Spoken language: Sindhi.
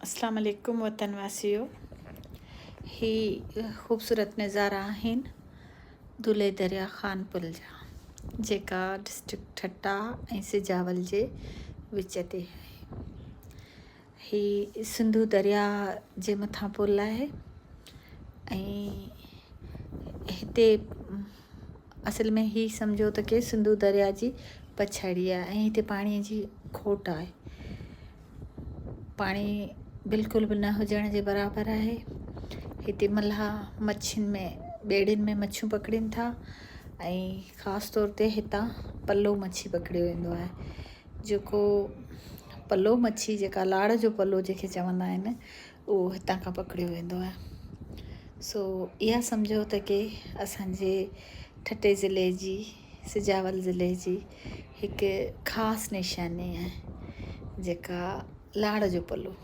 اسلام عليڪم وطن واسيو هي خوبصورت نظارا آهن دولهي دريا خان پل جا جيڪا ڊسٽرڪٽ ٺٽا ۽ سجاول جي وچ تي آهي هي سنڌو دريا جي مٿان پل آهي ۽ هتي اصل ۾ هي سمجهو ته ڪي سنڌو دريا جي پڇاڙي آهي ۽ هتي پاڻي جي کوٽ آهي پاڻي بلڪل به نه هجڻ جي برابر آهي. هتي ملاح مڇين ۾ ٻيڙين ۾ مڇيون پڪڙين ٿا ۽ خاص طور تي هتان پلو مڇي پڪڙيو ويندو آهي. جيڪو پلو مڇي جيڪا لاڙ جو پلو جنهن کي چوندا آهن اهو هتان کان پڪڙيو ويندو آهي. سو اها سمجهو ته ڪي اسان جي ٺٽي ضلعي جي سجاول ضلعي جي هڪ خاص نشاني آهي جيڪا لاڙ جو پلو.